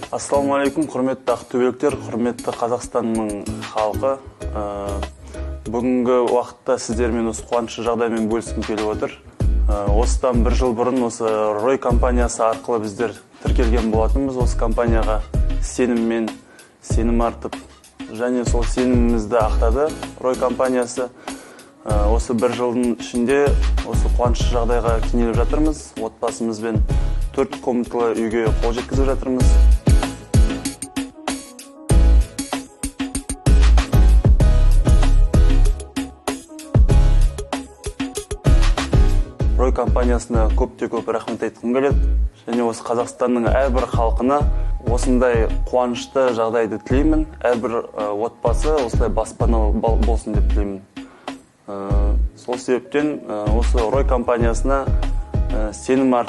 Ассалаумағалейкум, құрметті ақтөбеліктер, құрметті Қазақстанның халқы. Бүгінгі уақытта сіздермен осы қуанышты жағдаймен бөліскім келіп отыр. Осыдан бір жыл бұрын осы Рой компаниясы арқылы біздер тіркелген болатынбыз. Осы компанияға сеніммен сенім артып, және сол сенімімізді ақтады Рой компаниясы. Осы бір жылдың ішінде осы қуанышты жағдайға кенеліп жатырмыз. Отбасымызбен 4 комнаталы үйге қол жеткізіп жатырмыз. Рой компаниясына көп те көп рахмет айтқым келеді. Және осы Қазақстанның әрбір халқына осындай қуанышты жағдайды тілеймін. Әрбір отбасы осылай баспаналы болсын деп тілеймін. Сол себептен осы Рой компаниясына сенім артып